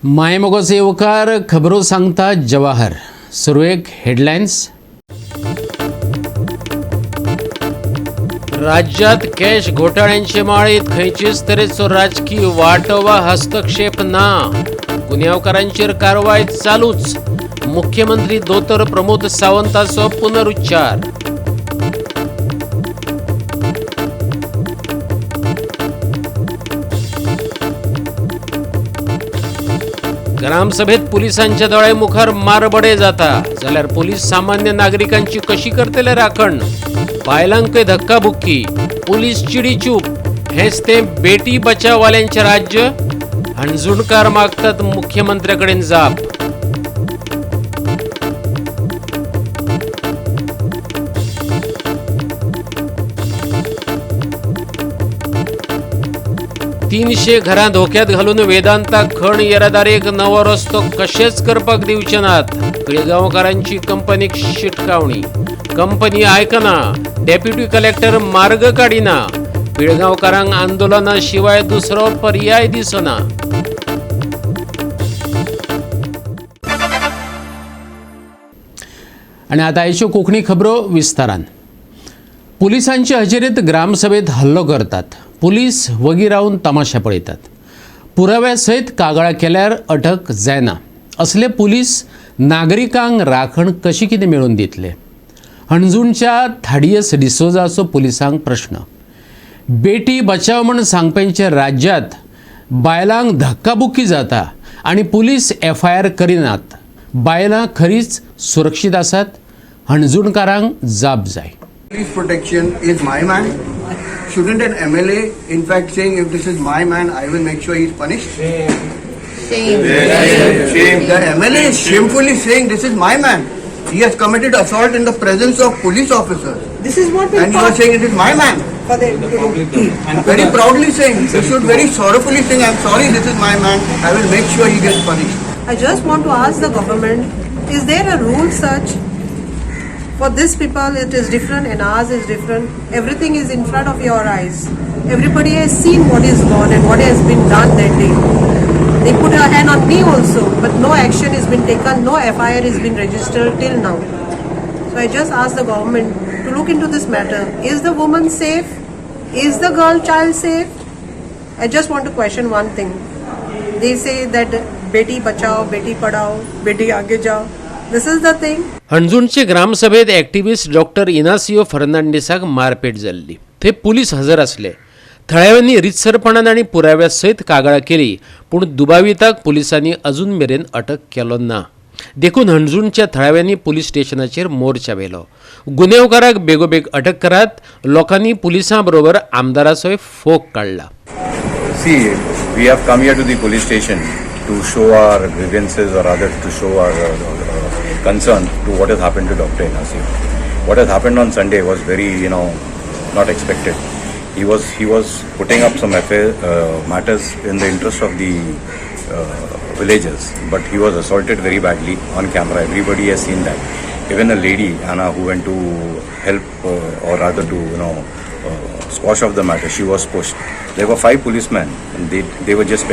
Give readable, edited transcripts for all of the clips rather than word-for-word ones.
मायमोगाचो येवकार खबरो सांगता जवाहर. सुरवेक हेडलायन्स. राज्यात कॅश घोटाळ्यांचे माळेत खंयचेच तरेचो राजकीय वाटो वा हस्तक्षेप ना. गुन्यांवकारांचेर कारवाय चालूच. मुख्यमंत्री दोतोर प्रमोद सावंताचो पुनरुच्चार. ग्रामसभेत पुलिसांच्या दोळ्यामुखार मारबडे जाता जाल्यार पोलीस सामान्य नागरिकांची कशी करतले राखण? बायलांकय धक्काबुक्की, पोलीस चिडीचूप. हेच ते बेटी बचाववाल्यांचे राज्य? हणजूणकार मागतात मुख्यमंत्र्याकडेन जाप. 300 घरां धोक्यात घालून वेदांता खण येरादारीक नवो रस्तो कशेच करपाक दिवचे नात. पिळगांवकारांची कंपनीक शिटकावणी. कंपनी आयकना, डेप्युटी कलेक्टर मार्ग काडिना. पिळगांवकारांक आंदोलना शिवाय दुसरो पर्याय दिसना. आनी आतां आयच्यो कोंकणी खबरो विस्तारान. पुलिसांचे हजेरीत ग्रामसभेत हल्लो करतात. पुलीस वगी रावन तमाशा पळयतात. पुराव्या सयत कागाळ केल्यार अटक जायना. असले पुलीस नागरिकांक राखण कशी कितें मेळोवन दितले? हणजूणच्या थाडियस डिसोजाचो पुलिसांक प्रश्न. बेटी बचाव म्हण सांगप्यांच्या राज्यात बायलांक धक्काबुक्की जाता आनी पुलीस एफआयआर करिनात. बायलां खरीच सुरक्षीत आसात? हणजूणकारांक जाप जाय. Police protection is my man. Shouldn't an MLA, in fact, saying if this is my man, I will make sure he's punished? Shame. Shame. The MLA is shamefully saying this is my man. He has committed assault in the presence of police officers. This is what we And you are fought saying it is my man. For them to do. Very proudly saying, you should very sorrowfully saying, I'm sorry, this is my man. I will make sure he gets punished. I just want to ask the government, is there a rule such? For these people it is different and ours is different. Everything is in front of your eyes. Everybody has seen what is gone and what has been done that day. They put a hand on me also, but no action has been taken, no FIR has been registered till now. So I just ask the government to look into this matter. Is the woman safe? Is the girl child safe? I just want to question one thing. They say that Beti Bachao, Beti Padhao, Beti Aage Jao. This is the thing. हणजूणचे ग्रामसभेत activist doctor Inacio फर्नांडीसाक मारपेट जाल्ली. थंय police हजर आसले. थळाव्यांनी रितसरपणान आनी पुराव्या सयत कागाळ केली, पूण दुबाविताक पुलिसांनी अजून मेरेन अटक केलो ना. देखून हणजूणच्या थळाव्यांनी पुलीस स्टेशनाचेर मोर्चा व्हेलो. गुन्यांवकाराक बेगोबेग अटक करात. लोकांनी पुलिसां बरोबर आमदाराचोय फोग काडला. See, we have come here to the police station to show our grievances, or rather to show our concern to what has happened to Dr. Inasio. What has happened on Sunday was very, not expected. He was putting up some affair, matters in the interest of the villagers, but he was assaulted very badly on camera. Everybody has seen that. Even a lady, Anna, who went to help, or rather to squash off the matter, she was pushed. There were 5 policemen, and they were just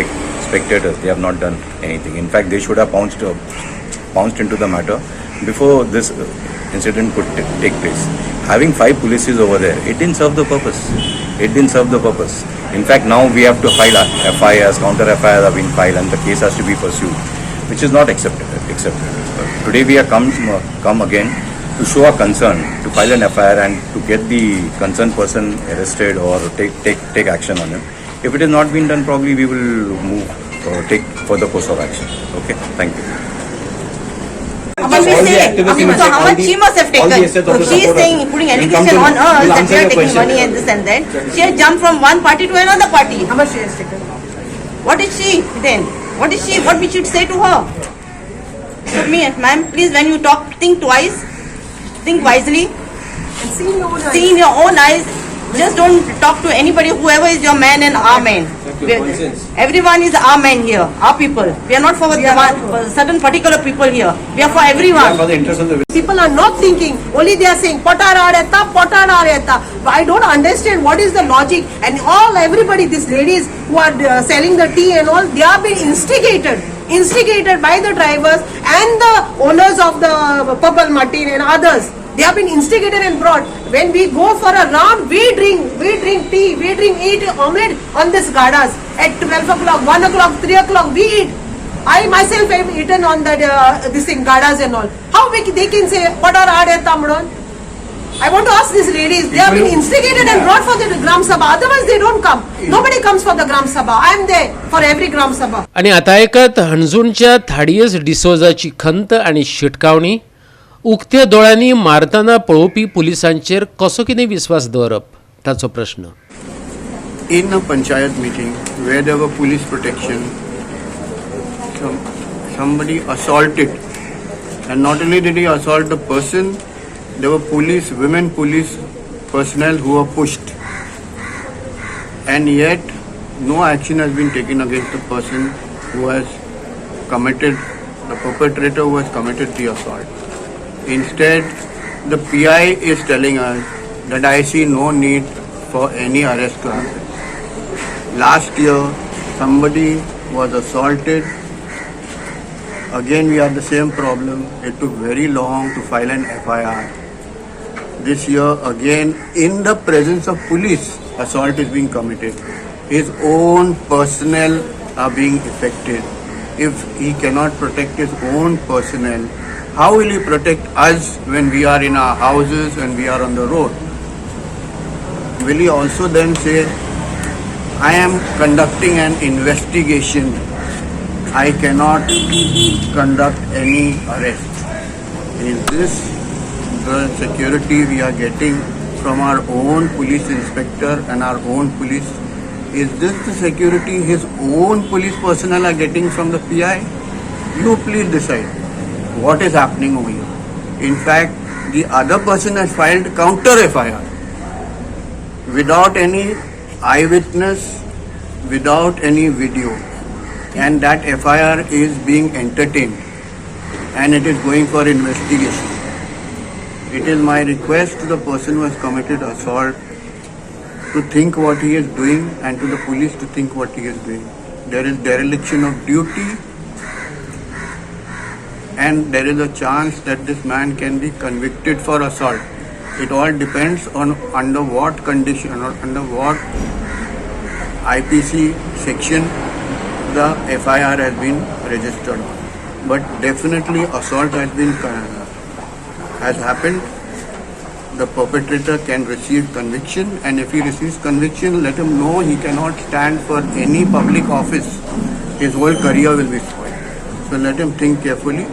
spectators. They have not done anything. In fact, they should have pounced into the matter before this incident could take place. Having 5 polices over there, it didn't serve the purpose. It didn't serve the purpose. In fact, now we have to file FIRs, counter FIRs have been filed, and the case has to be pursued, which is not accepted. Today we have come again to show our concern, to file an FIR and to get the concerned person arrested or take action on him. If it has not been done, probably we will move or take further course of action. Okay, thank you. How much we say? So how much she must have taken? So she is saying, putting allegation on us that we are taking money and this and that. She has jumped from one party to another party. How much she has taken? What is she then? What is she? What we should say to her? So me, ma'am, please, when you talk, think twice, think wisely, And see in your own eyes. See in your own eyes. Just don't talk to anybody, whoever is your man and our man. Everyone is our man here, our people. We are not for the one, for certain particular people here. We are for everyone. For the interest of the People are not thinking, only they are saying potara yeta, potara yeta. I don't understand what is the logic. And all everybody, these ladies who are selling the tea and all, they have been instigated by the drivers and the owners of the Purple Martin and others. They have been instigated and brought. When we go for a round, we drink tea, we drink eat omelette on this gadas at 12 o'clock, 1 o'clock, 3 o'clock, we eat. I myself have eaten on that this thing gadas and all. How they can say what are aad yeta म्हणून? I want to ask these ladies. They have been instigated and brought for the Gram Sabha. Otherwise, they don't come. Nobody comes for the Gram Sabha. I am there for every Gram Sabha. आणि आता ऐकत हणजूणच्या थाडियस डिसोजाची खंत आणि शिटकावणी. उक्त्या दोळ्यांनी मारतना पळोवपी पुलिसांचेर कसो कितें विस्वास दवरप ताचो प्रश्न. In a panchayat meeting where there were police protection, somebody assaulted, and not only did he assault the person, there were police, women police personnel who were pushed, and yet no action has been taken against the person who has committed, the perpetrator who has committed the assault. Instead, the PI is telling us that I see no need for any arrest to happen. Last year, somebody was assaulted. Again, we had the same problem. It took very long to file an FIR. This year, again, in the presence of police, assault is being committed. His own personnel are being affected. If he cannot protect his own personnel, how will he protect us when we are in our houses and we are on the road? Will he also then say, I am conducting an investigation, I cannot conduct any arrest? Is this the security we are getting from our own police inspector and our own police? Is this the security his own police personnel are getting from the PI? You please decide what is happening over here. In fact, the other person has filed counter FIR without any eyewitness, without any video, and that FIR is being entertained and it is going for investigation. It is my request to the person who has committed assault to think what he is doing and to the police to think what he is doing. There is dereliction of duty and there is a chance that this man can be convicted for assault. It all depends on under what condition or under what IPC section the FIR has been registered on. But definitely assault has happened. The perpetrator can receive conviction, and if he receives conviction, let him know he cannot stand for any public office. His whole career will be spoiled. So let him think carefully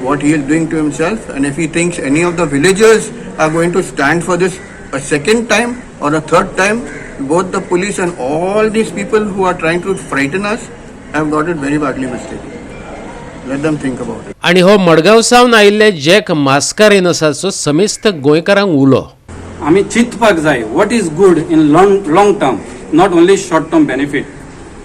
what he is doing to himself, and if he thinks any of the villagers are going to stand for this a second time or a third time, both the police and all these people who are trying to frighten us have got it very badly mistaken. Let them think about it. आनी हो मडगांव सावन आयिल्ले jack मास्कारेनसाचो समेस्त गोंयकारांक उलो. आमी चिंतपाक जाय what is good in long long term, not only short term benefit.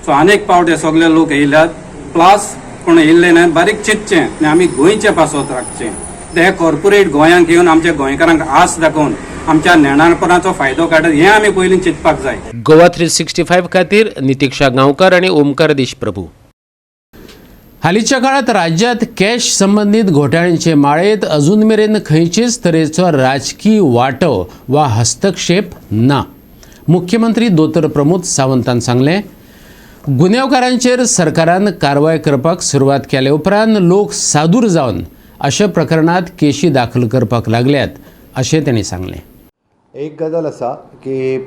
So अनेक पावट हे सगळे लोक येयल्यात, प्लस कोण येयल्ले ना, बारीक चिंतचें आनी आमी गोंयचे पासत राखचें. ते कॉर्पोरेट गोंयांक येवन आमच्या गोंयकारांक आस दाखोवन आमच्या नेणारपणाचो फायदो काडत, हें आमी पयलीं चिंतपाक जाय. गोवा 365 खातीर नितिक्षा गांवकार आनी ओमकार देशप्रभू. हालींच्या काळात राज्यात कॅश संबंदीत घोटाळ्यांचे माळेत अजून मेरेन खंयचेच तरेचो राजकी वांटो वा हस्तक्षेप ना. मुख्यमंत्री दोतोर प्रमोद सावंतान सांगलें, गुन्यांवकारांचेर सरकारान कारवाय करपाक सुरवात केले उपरांत लोक सादूर जावन अशा प्रकरणात केशी दाखल करपाक लागल्यात, अशें तांणी सांगलें. एक गजाल आसा की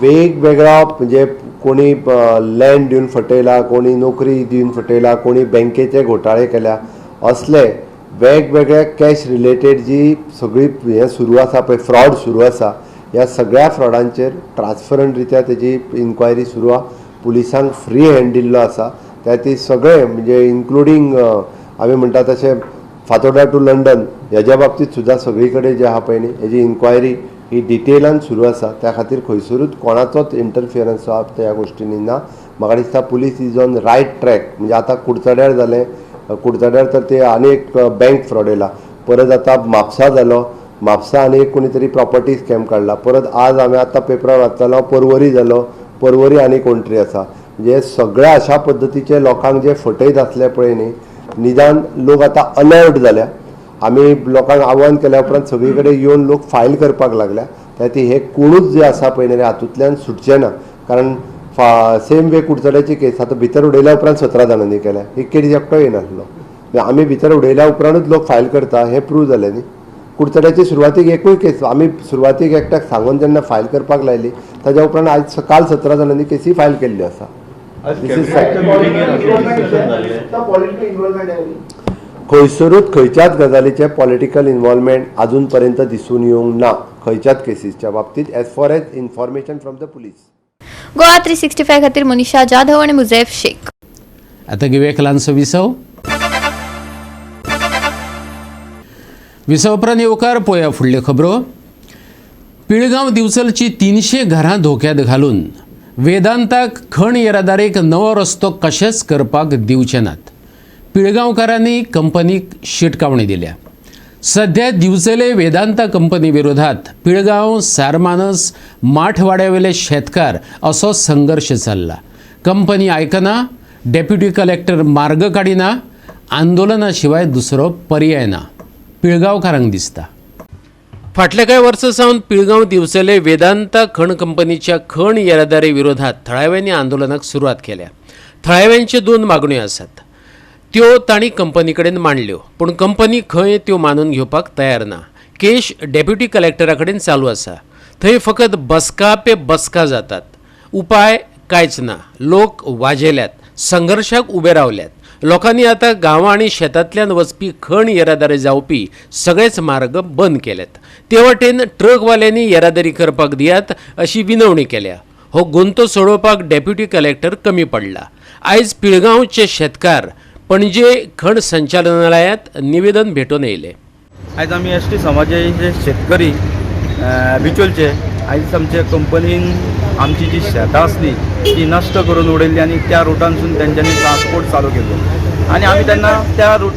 वेगवेगळा, म्हणजे कोणी लँड दिवन फटयला, कोणी नोकरी दिवन फटयला, कोणी बँकेचे घोटाळे केल्या, असले वेगवेगळे कॅश रिलेटेड जी सगळी हें सुरू आसा पळय, फ्रॉड सुरू आसा, ह्या सगळ्या फ्रॉडांचेर ट्रान्सपरंट रित्या तेजी इन्क्वायरी सुरू आहा. पुलिसांक फ्री हँड दिल्लो आसा. त्या खातीर सगळे, म्हणजे इन्क्लुडींग आमी म्हणटा तशें फातोर्डा टू लंडन हेज्या बाबतींत सुद्दां सगळी कडेन जे आहा पळय न्ही, हेजी इन्क्वायरी ही डिटेलान सुरू आसा. त्या खातीर खंयसरूच कोणाचोच इंटरफियरन्स ह्या गोश्टींनी ना. म्हाका दिसता police is on right track. म्हणजे आतां कुडचड्यार जालें, कुडचड्यार तर ते आनी एक बँक फ्रॉड येयला, परत आतां म्हापसा जालो, म्हापसा आनी एक कोणी तरी प्रॉपर्टी स्कॅम काडला, परत आज हांवें आतां पेपरार वाचतालो परवरी जालो, परवरी आनी कोण तरी आसा. म्हणजे सगळ्या अशा पद्दतीचे लोकांक जे फटयत आसले पळय न्ही, निदान लोक आतां अलर्ट जाल्या. आमी लोकांक आव्हान केल्या उपरांत सगळी कडेन येवन लोक फायल करपाक लागल्या. त्या खातीर हे कोणूच जे आसा पळय न्ही हातूंतल्यान सुटचे ना. कारण सेम वे कुडचड्याची केस आतां भितर उडयल्या उपरांत 17 जाणांनी केल्या, ही केस एकटो येयनासलो. आमी भितर उडयल्या उपरांतूच लोक फायल करता हें प्रूव जालें न्ही. कुडचड्याची सुरवातीक एकूय केस आमी सुरवातीक एकट्याक सांगून जेन्ना फायल करपाक लायली ताज्या उपरांत आयज काल 17 जाणांनी केसी फायल केल्ल्यो आसा. खंयसरूच खंयच्याच गजालीचें पॉलिटिकल इन्वॉल्वमेंट अजून पर्यंत दिसून येवंक ना खंयच्याच केसीसच्या बाबतींत, as far as information from the police. Goa 365 खातीर मनीषा जाधव आणि मुझैफ शेख. आतां घेवया एक ल्हानसो विसव. विसव उपरांत येवकार पळोवया फुडल्यो खबरो. पिळगांव दिवचलची 300 घरां धोक्यात घालून वेदांताक खण येरादारीक नवो रस्तो कशेंच करपाक दिवचे नात. पिळगांवकारांनी कंपनीक शिटकावणी दिल्या. सध्या दिवचले वेदांता कंपनी विरोधात पिळगांव सारमानस माठवाड्यावेले शेतकार असो संघर्श चल्ला. कंपनी आयकना, डेप्युटी कलेक्टर मार्ग काडिना, आंदोलना शिवाय दुसरो पर्याय ना पिळगांवकारांक दिसता. फाटल्या कांय वर्सां सावन पिळगांव दिवचले वेदांता खण कंपनीच्या खण येरादारी विरोधात थळाव्यांनी आंदोलनाक सुरवात केल्या. थळाव्यांच्यो 2 मागण्यो आसात, त्यो तांणी कंपनी कडेन मांडल्यो, पूण कंपनी खंय त्यो मानून घेवपाक तयार ना. केश डेप्युटी कलेक्टरा कडेन चालू आसा. थंय फकत बसका पे बसका जातात, उपाय कांयच ना. लोक वाजेल्यात, संघर्शाक उबे रावल्यात. लोकांनी आतां गांवां आनी शेतांतल्यान वचपी खण येरादारी जावपी सगळेच मार्ग बंद केल्यात. ते वटेन ट्रकवाल्यांनी येरादारी करपाक दियात अशी विनवणी केल्या. हो गुंतो सोडोवपाक डेप्युटी कलेक्टर कमी पडला. आयज पिळगांवचे शेतकार पणजे खण संचालनालयात निवेदन भेटून येयले. आयज आमी एस टी समाजाचे शेतकरी बिचोलचे आयज आमचे कंपनीन आमची जी शेतां आसली ती नश्ट करून उडयल्ली आनी त्या रुटांसून तेंच्यांनी ट्रान्सपोर्ट चालू केलो आनी आमी तेन्ना त्या रूट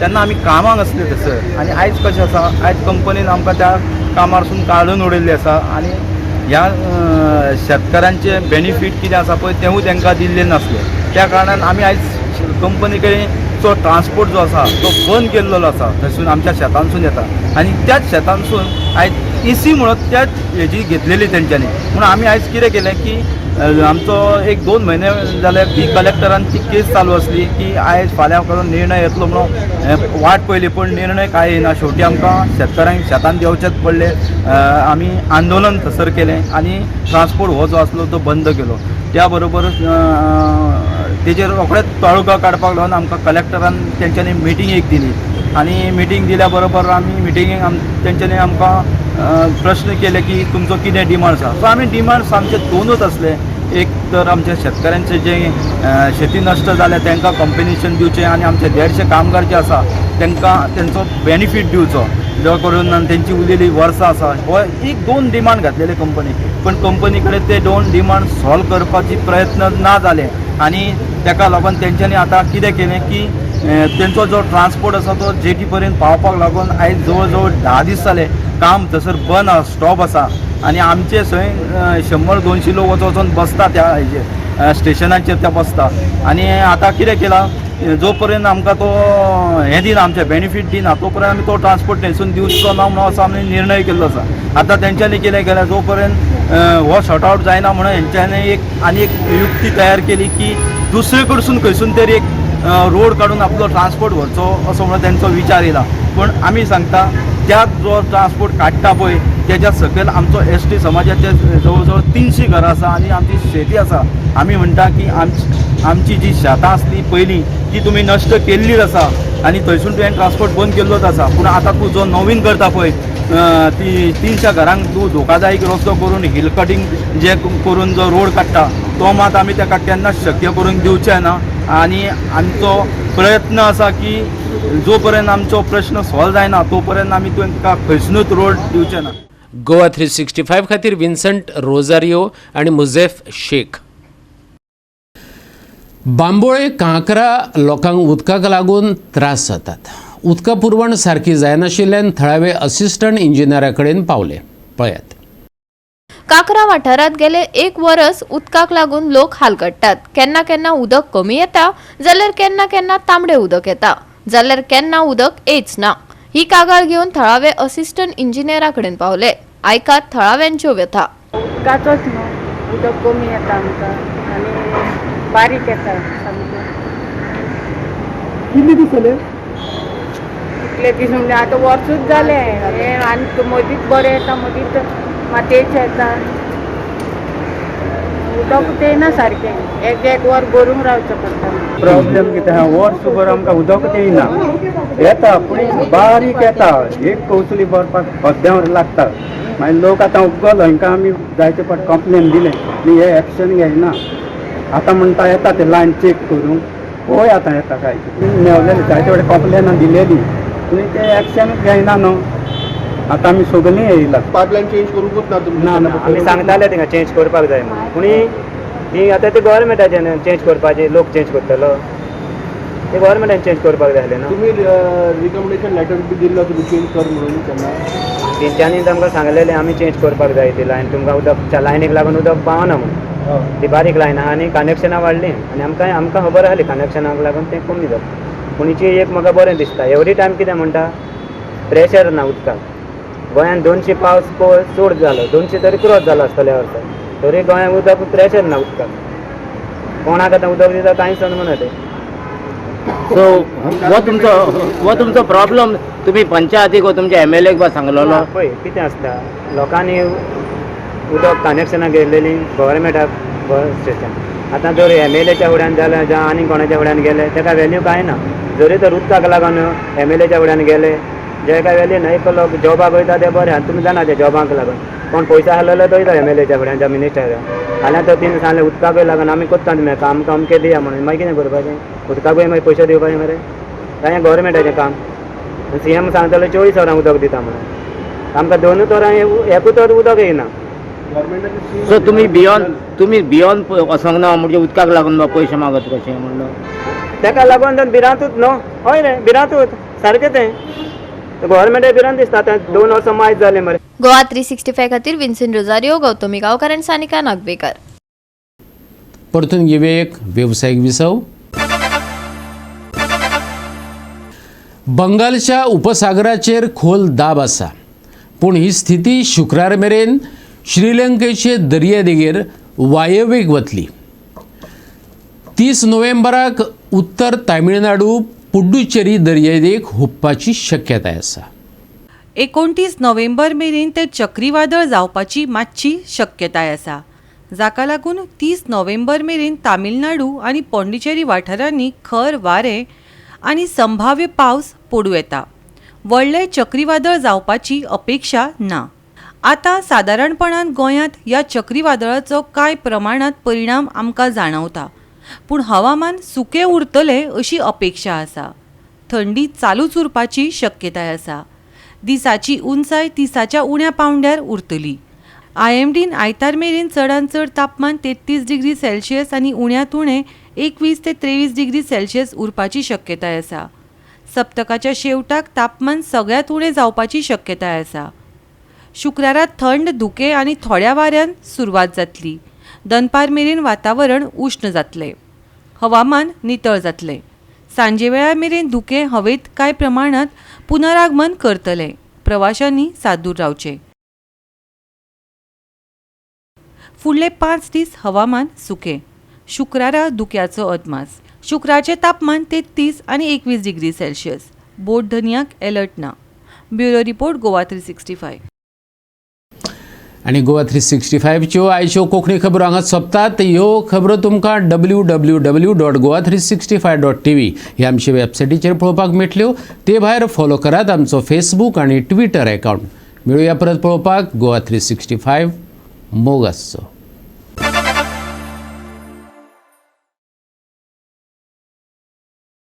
तेन्ना आमी कामाक आसले थंयसर. आनी आयज कशें आसा, आयज कंपनीन आमकां त्या कामारसून काडून उडयल्ली आसा आनी ह्या शेतकारांचे बेनिफीट कितें आसा पळय तेवूय तांकां दिल्ले नासले. त्या कारणान आमी आयज कंपनी कडेन जो ट्रान्सपोर्ट जो आसा तो बंद केल्लो आसा. थंयसून आमच्या शेतांसून येता आनी त्याच शेतांसून आयज एसी म्हणत त्याच हेजी घेतलेली तेंच्यांनी. म्हणून आमी आयज कितें केलें की आमचो 1-2 म्हयने जाले की कलेक्टरान ती केस चालू आसली की आयज फाल्यां करून निर्णय येतलो म्हणून वाट पळयली, पूण निर्णय कांय येना. शेवटी आमकां शेतकारांक शेतान देंवचेच पडलें. आमी आंदोलन थंयसर केलें आनी ट्रान्सपोर्ट हो जो आसलो तो बंद केलो. त्या बरोबरच तेजेर रोखडेच तोडगो काडपाक लागून आमकां कलेक्टरान तेंच्यांनी मिटींग एक दिली आनी मिटींग दिल्या बरोबर आमी मिटिंगेक तेंच्यांनी आमकां प्रश्न केले की तुमचो कितें डिमांड्स आसा. सो आमी डिमांड्स आमचे 2 आसले. एक तर आमच्या शेतकऱ्यांचे जे शेती नश्ट जाल्या तांकां कॉम्पेन्सेशन दिवचें आनी आमचे 150 कामगार जे आसा तांकां तेंचो बेनिफीट दिवचो, जो करून तेंची उरलेली वर्सां आसा. हो एक 2 डिमांड घातलेले कंपनी, पूण कंपनी कडेन ते 2 डिमांड सॉल्व करपाची प्रयत्न ना जाले आनी ताका लागून तेंच्यांनी आतां कितें केलें की तेंचो जो ट्रान्सपोर्ट आसा तो जेटी पर्यंत पावपाक लागून आयज जवळ जवळ 10 दीस जाले काम थंयसर बंद आसा, स्टॉप आसा आनी आमचे थंय 100-200 लोक वचोन बसता त्या हेजेर स्टेशनाचेर त्या बसता. आनी आतां कितें केलां, जो पर्यंत आमकां तो हें दिना, आमचें बेनिफीट दिना, तो पर्यंत आमी तो ट्रान्सपोर्ट थंयसून दिवचो ना म्हणून असो आमी निर्णय केल्लो आसा. आतां तेंच्यांनी कितें केलें, जो पर्यंत हो शॉर्ट आवट जायना म्हणून हेंच्यांनी एक आनी एक युक्ती तयार केली की दुसरे कडसून खंयसून तरी एक रोड काडून आपलो ट्रान्सपोर्ट व्हरचो असो म्हणून तेंचो विचार येयला. पूण आमी सांगता त्या जो ट्रान्सपोर्ट काडटा पळय तेज्या सकयल आमचो एस टी समाजाचे जवळ जवळ 300 घरां आसा आनी आमची शेती आसा. आमी म्हणटा की आमची जी शेतां आसली पयलीं ती तुमी नश्ट केल्लीच आसा आनी थंयसून तुवें ट्रान्सपोर्ट बंद केल्लोच आसा. पूण आतां तूं जो नवीन करता पळय ती 300 घरांक तूं धोकादायक रस्तो करून हिल कटींग जे करून जो रोड काडटा तो मात आमी ताका केन्नाच शक्य करून दिवचे ना. आनी आमचो प्रयत्न आसा की जो पर्यंत आमचो प्रश्न सॉल्व जायना तो पर्यंत आमी तांकां खंयसनूच रोड दिवचे ना. गोवा 365 खातीर विन्संट रोजारियो आनी मुझेफ शेख. बांबोळे कांकरा लोकांक उदकाक लागून त्रास जातात. उदका पुरवण सारकी जायनाशिल्ल्यान थळावे असिस्टंट इंजिनियरा कडेन पावले. पळयात. काकरा वाठारांत गेले एक वरस उदकाक लागून लोक हाल काडटात. केन्ना केन्ना उदक कमी येता जाल्यार केन्ना केन्ना तांबडे उदक येता जाल्यार केन्ना उदक येच ना. ही कागाळ घेवन थळावे असिस्टंट इंजिनियरा कडेन पावले. आयकात थळाव्यांच्यो व्यथा. उदकाचोच न्हू, उदक कमी येता आमकां आनी बारीक येता सामकें. कितले दीस जाले? कितले दीस म्हणजे आतां वर्सूच जालें हें. आनी मदींच बरें येता, मदींच मातयेचें येता उदक. तें सारकें एक एक वर भरूंक रावचें पडटा. प्रॉब्लेम कितें आहा, वर्सभर आमकां उदकच येयना. येता पूण बारीक येता. एक कौसली भरपाक अर्दें वर लागता. मागीर लोक आतां उबगलो. हांकां आमी जायते फावट कंप्लेन दिलें आनी हे एक्शन घेयना. आतां म्हणटा येता ते लायन चॅक करूंक. पळय आतां येता काय मेवलेले. जायते फावटी कंप्लेनां दिलेली पूण ते एक्शन घेयना न्हू. आतां आमी सगळीं येयला. पायपलायन चेंज करूंकूच ना तुमच्या? ना ना. आमी सांगताले थिंगा चेंज करपाक जाय म्हणून, पूण ती आतां ती गोवोरमेंटाचें चेंज करपाची. लोक चेंज करतलो? ती गोवोरमेंटान चेंज करपाक जाय आसलें न्हू. तुमी रिकमेंडेशन लेटर बी दिल्लो तुमी चेंज कर म्हणून केन्ना? तेंच्यांनी आमकां सांगलेलें आमी चेंज करपाक जाय ती लायन, तुमकां उदक लायनीक लागून उदक पावना म्हणून. ती बारीक लायन आहा आनी कनेक्शनां वाडलीं आनी आमकां खबर आहली कनेक्शनाक लागून तें कमी जाता. पूण हिची एक म्हाका बरें दिसता, एवरी टायम कितें म्हणटा, प्रेशर ना उदकाक गोंयांत. 200 पावस चड जालो, 200 तरी क्रॉस जालो आसतलो ह्या वर्सा, तरी गोंयांत उदक प्रेशर ना उदकाक. कोणाक आतां उदक दिता कांय समजना तें. सो हो तुमचो प्रॉब्लम तुम्ही पंचायतीक वा तुमच्या एमएलए बा सांगलेलो? पळय कितें आसता, लोकांनी उदक कनेक्शनां घेतलेलीं गव्हर्मेंटाक स्टेशन. आतां जर एमएलएच्या फुड्यान जालें जावं आनी कोणाच्या फुड्यान गेले, तेका व्हॅल्यू कांय ना. जरी तर उदकाक लागून एमएलएच्या फुड्यान गेले जे काय व्हॅल्यू ना. एक लोक जॉबाक वयता ते बरें. आनी तुमी जाणा ते जॉबाक लागून कोण पयसो आहलेलो तो वयता एमएलएच्या फुड्यान जावं मिनिस्टरा. फाल्यां तर तिणें सांगलें उदकाकूय लागून आमी कोत्ता तुमी आमकां अमकें दिया म्हणून, मागीर कितें करपाचें? उदकाकूय मागीर पयशे दिवपाचे मरे? काय गव्हर्मेंटाचें काम? सीएम सांगतालो 24 वरां उदक दिता म्हणून. आमकां दोनूच वरां, एकूच वर उदक येयना. सो तुमी बियॉन वचोंक ना म्हणजे उदकाक लागून बा पयशे मागत कशें म्हणलो? तेका लागून तर भिरांतूच न्हू. हय रे, भिरांतूच सारकें तें. गव्हर्मेंटाक भिरांत दिसता. आतां 2 वर्सां मायज जालें मरे. गोवा 365 खातीर विन्सन रोजारियो, गौतमी गांवकार आनी सानिका नागवेकर. परतून घेवया एक वेवसायीक विसव. बंगालच्या उपसागराचेर खोल दाब आसा, पूण ही स्थिती शुक्रार मेरेन श्रीलंकेचे दर्यादेगेर वायव्येक वतली. 30 नोव्हेंबराक उत्तर तामिळनाडू पुडुचेरी दर्यादेग हुपपाची शक्यताय आसा. 29 नोव्हेंबर मेरेन तें चक्रीवादळ जावपाची मातशी शक्यताय आसा, जाका लागून 30 नोव्हेंबर मेरेन तामिळनाडू आनी पॉंडिचेरी वाठारांनी खर वारें आनी संभाव्य पावस पडूं येता. व्हडलें चक्रीवादळ जावपाची अपेक्षा ना. आतां सादारणपणान गोंयांत ह्या चक्रीवादळाचो कांय प्रमाणांत परिणाम आमकां जाणवता, पूण हवामान सुकें उरतलें अशी अपेक्षा आसा. थंडी चालूच उरपाची शक्यताय आसा. दिसाची उंचाय 30च्या उण्या पावंड्यार उरतली. आयएमडीन आयतार मेरेन चडांत चड तापमान 33 डिग्री सेल्सियस आनी उण्यांत उणें 21 ते 23 डिग्री सेल्सियस उरपाची शक्यताय आसा. सप्तकाच्या शेवटाक तापमान सगळ्यांत उणें जावपाची शक्यताय आसा. शुक्रारा थंड धुकें आनी थोड्या वाऱ्यान सुरवात जातली. दनपार मेरेन वातावरण उश्ण जातलें. हवामान नितळ जातलें. सांजे वेळार मेरेन धुकें हवेंत कांय प्रमाणांत पुनरागमन करतलें. प्रवाशांनी सादूर रावचें. फुडले 5 दीस हवामान सुकें. शुक्रारा धुक्याचो अदमास. शुक्राचें तापमान 33 आनी 21 डिग्री सेल्सियस. बोट धनयाक एलर्ट ना. Bureau report, Goa 365. आनी गोवा 365च्यो आयच्यो कोंकणी खबरो हांगा सोंपतात. ह्यो खबरो तुमकां www.goa365.tv ह्या आमच्या वेबसायटीचेर पळोवपाक मेळटल्यो. ते भायर फॉलो करात आमचो फेसबूक आनी ट्विटर एकावंट. मेळुया परत पळोवपाक गोवा 365. मोग आसचो.